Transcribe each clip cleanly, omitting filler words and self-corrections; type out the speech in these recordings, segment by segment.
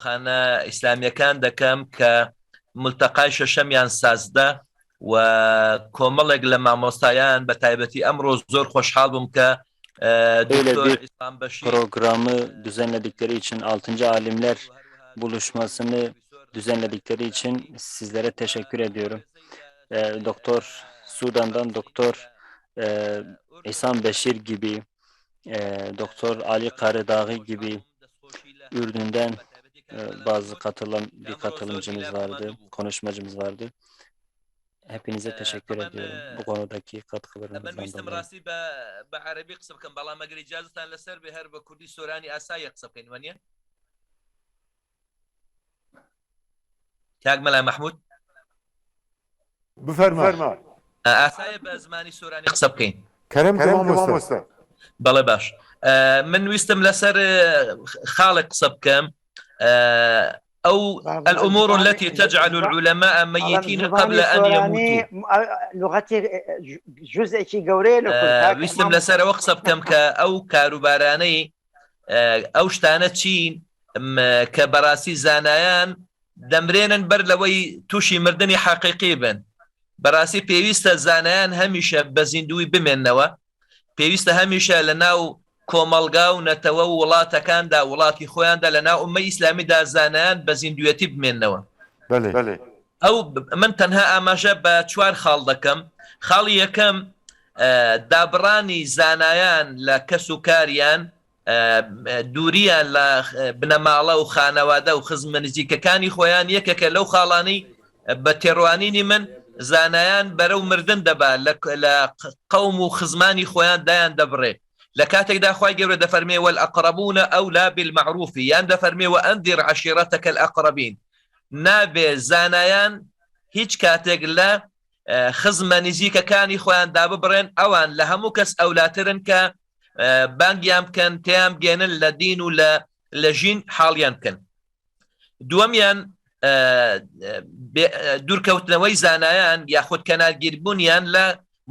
خانە ئیسلامیەکان دەکەم کە ملتەقای شەشەمیان سازدا و کۆمەڵێک لە مامۆستایان بە تایبەتی ئەمڕۆ زۆر خۆشحاڵ بووم کە Böyle دکتۆر bir عیسام بەشیر programı düzenledikleri için 6. Alimler buluşmasını düzenledikleri için sizlere teşekkür ediyorum. Ee, Doktor Sudan'dan Doktor e, İhsan Beşir gibi, e, Doktor Ali Karedağı gibi Ürdün'den e, bazı katılan bir katılımcımız vardı, konuşmacımız vardı. Hepinize teşekkür طبعا ediyorum bu konudaki من katkılarınızdan ویستم dolayı. ڕاستی بە بە عەرەبی قسە بکەم بەڵام ئەگەر ئیجازەتان لەسەر بێ هەر بە کوردی سۆرانی ئاسایی قسە بکەین وانییە کاک مەلا مەحموود بفەرما. ئاسایە بە زمانی سۆرانی قسە بکەین کەرەم کە مامۆستا. بەڵێ باش من ویستم لەسەر خاڵێک قسە بکەم ئەو الأمور التي تجعل العلماء ميتين قبل أن يموتوا لغەتی جزئێکی گەورەیە لە کورد کاک ویستم مامۆستا. لەسەرەوە قسە بکەم کە ئەو کاروبارانەی ئەو شتانە چین کە بەڕاستی زانایان دەمرێنن بەر لەوەی تووشی مردنی حەقیقی بن. بەڕاستی پێویستە زانایان هەمیشە بە زیندووی بمێننەوە، پێویستە هەمیشە لە ناو کۆمەڵگا و نەتەوە و وڵاتەکاندا، وڵاتی خۆیاندا، لە ناو ئوممەی ئیسلامیدا زانایان بە زیندوویەتی بمێننەوە. بەلێ. ئەو من تەنها ئاماژە بە چوار خاڵ دەکەم، خاڵی یەکەم، دابڕانی زانایان لە کەس و کاریان، دووریان لە بنەماڵە و خانەوادە و خزمە نزیکەکانی خۆیان یەکێکە لەو خاڵانەی بە تێڕوانینی من زانایان بەرەو مردن دەبا لە قەوم و خزمانی خۆیان دایان دەبڕێ لە کاتێکدا خوای گەورە دەفەرمێ والأقربون أولى بالمعروف یان دەفەرمێ وأنذر عشیرتک الأقربین نابێ زانایان هیچ کاتێک لە خزمە نزیکەکانی خۆیان داببڕێن ئەوان لە هەموو کەس ئەولاترن کە بانگیان بکەن تێیان بگەێنن لە دین و لە لە ژین حاڵیان بکەن دووەمیان دوورکەوتنەوەی زانایان یاخود کەنارگیربوونیان لە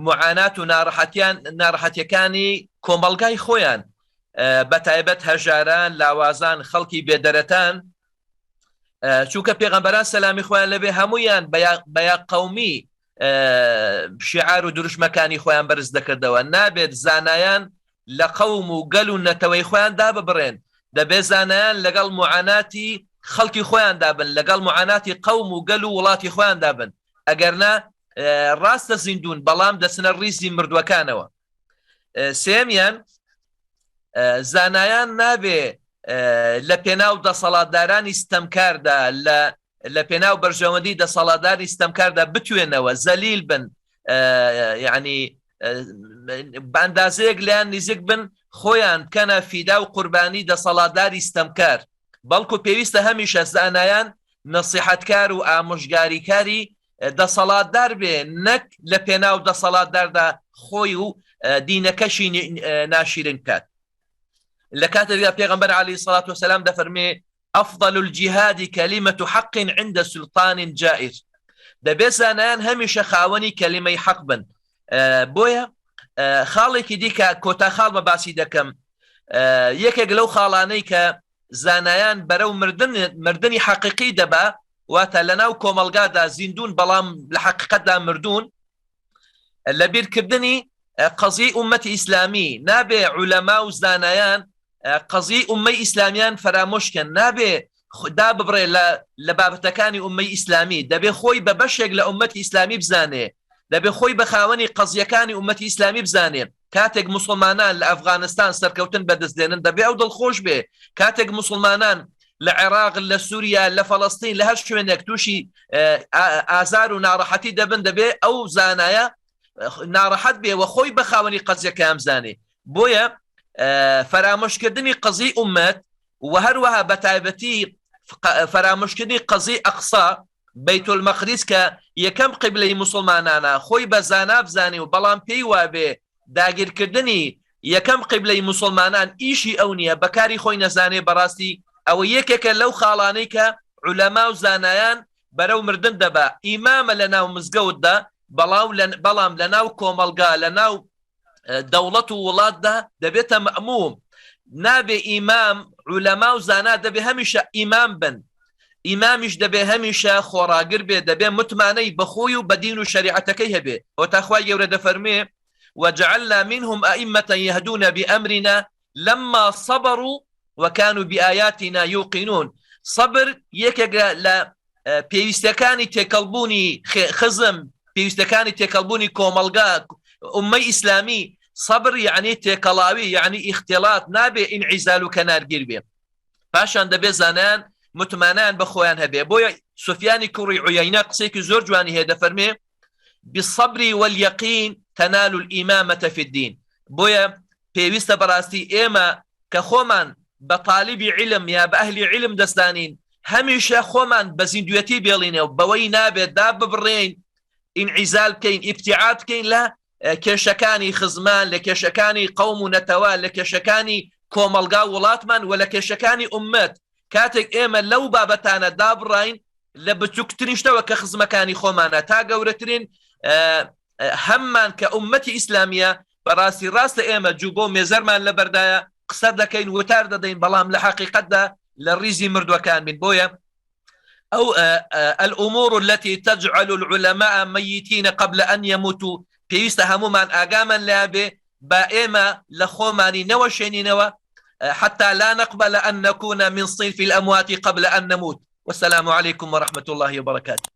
معانات و ناڕەحەتیان ناڕەحەتیەکانی کۆمەڵگای خۆیان بە تایبەت هەژاران لاوازان خەڵکی بێدەرەتان چونکە پێغەمبەران سەلامی خۆیان لەبێ هەمویان بەیا قومی شعار و دروشمەکانی خۆیان بەرز دەکردەوە نابێت زانایان لە قەوم و گەل و نەتەوەی خۆیان داببڕێن دەبێت زانایان لەگەڵ معاناتی خەڵکی خۆیاندا بن لەگەڵ معاناتی قەوم و گەل و وڵاتی خۆیاندا بن ئەگەرنا ڕاستە زیندون بەڵام دەچنە ڕیزی مردووەکانەوە سێمیان زانایان نابێ لە پێناو دەسەڵاتدارانی ستەمکاردا لە لە پێناو بەرژەوەندی دەسەڵاتداری ستەمکاردا بتوێنەوە زەلیل بن یعنی بەندازەیەک لیان نزیک بن خۆیان بکەنە فیدا و قوربانی دەسەڵاتداری ستەمکار بەڵکو پێویستە هەمیشە زانایان نەسیحەتکار و ئامۆژگاریکاری دەسەڵاتدار بێ نەک لە پێناو دەسەڵاتداردا خۆی و دینەکەشی ناشیرن بکات لە کاتێکدا پێغەمبەر عەلەیهی سەڵات وسلام دەفەرمێ أفضل الجهاد كلمة حق عند سلطان جائر دەبێت زانایان هەمیشە خاوەنی کەلیمەی حەق بن بۆیە خاڵێکی دیکە کۆتا خاڵ بە باسی دەکەم یەکێک لەو خاڵانەی کە زانایان بەرەو مردن مردنی حەقیقی دەبا واتە لەناو کۆمەڵگادا زیندون بەڵام لە حەقیقەتدا مردوون لەبیرکردنی قەزیەی ئومەتی ئیسلامی نابێ عولەما و زانایان قەزیەی ئومەی ئیسلامیان فەرامۆش کەن نابێ داببڕێ لە لە بابەتەکانی ئومەی ئیسلامی دەبێ خۆی بە بەشێک لە ئومەتی ئیسلامی بزانێ دەبێ خۆی بە خاوەنی قەزیەکانی ئومەتی ئیسلامی بزانێ کاتێک موسڵمانان لە ئەفغانستان سەرکەوتن بەدەست دێنن دەبێ ئەو دڵخۆش بێ کاتێک موسڵمانان لە عێراق لە سووریا لە فەڵەستین لە هەر شوێنێک تووشی ئازار و ناڕەحەتی دەبن دەبێ ئەو زانایە ناڕەحەت بێ و خۆی بە خاوەنی قەزیەکەیان بزانێ بۆیە فەرامۆشکردنی قەزی ئومەت و هەروەها بە تایبەتی فەرامۆشکردنی قەزی ئەقسا بەیت المەقدیس کە یەکەم قیبلەی موسڵمانانە خۆی بە زانا بزانێ و بەڵام پێی وابێ داگیرکردنی یەکەم قیبلەی موسڵمانان ئیشی ئەو نییە بەکاری خۆی نەزانێ بەڕاستی ئەوە یەکێکە لەو خاڵانەی کە عولەما و زانایان بەرەو مردن دەبا ئیمامە لەناو مزگەوتدا بەڵام لەناو کۆمەڵگا لەناو دەوڵەت و وڵاتدا دەبێتە مەئموم نابێ ئیمام. عولەما و زانا دەبێ هەمیشە ئیمام بن، ئیمامیش دەبێ هەمیشە خۆڕاگر بێ، دەبێ متمانەی بە خۆی و بە دین و شەریعەتەکەی هەبێ. ئەوەتا خوای گەورە دەفەرموێ، وجعلنا منهم ائمة یهدون بامرنا لما صبروا وكانوا بآیاتنا یوقنون. سەبر یەکێکە لە پێویستەکانی تێکەڵبوونی خزم، پێویستەکانی تێکەڵبوونی کۆمەڵگا، ئوممەی ئیسلامی. سەبر یەعنی تێکەڵاوی، یەعنی ئیختیڵات، نابێ ئینعیزال و کەنارگیر بێ. پاشان دەبێ زانایان متمانەیان بە خۆیان هەبێ. بۆیە سوفیانی کوڕی عویەینە قسەیەکی زۆر جوانی هەیە دەفەرمێ، بالصبر والیقین تنال الامامە فی الدین. بۆیە پێویستە بەڕاستی ئێمە کە خۆمان بە تالیبی عیلم یا بە ئەهلی عیلم دەزانین هەمیشە خۆمان بە زیندوێتی بێڵینەوە، بەوەی نابێت داببڕێین، ئینعیزال بکەین، ئیبتیعاد بکەین لە کێشەکانی خزمان، لە کێشەکانی قەوم و نەتەوە، لە کێشەکانی کۆمەڵگا و وڵاتمان و لە کێشەکانی ئوممەت. کاتێک ئێمە لەو بابەتانە دابڕاین، لە بچووکترین شتەوە کە خزمەکانی خۆمانە تا گەورەترین هەممان کە ئوممەتی ئیسلامیە، بەڕاستی ڕاستە ئێمە جوبە و مێزەرمان لەبەردایە، قسە دەکەین، وتار دەدەین، بەڵام لە حەقیقەتدا لە ڕیزی مردووەکان بین. بۆیە ئەو الامور التي تجعل العلماء میتین قبل ان یموتوا پێویستە هەموومان ئاگامان لێیان بێ، با ئێمە لە خۆمانی نەوەشێنینەوە، حتى لا نقبل ان نكون من صنف الاموات قبل ان نموت. والسلام علیکم ورحمة الله وبرکاته.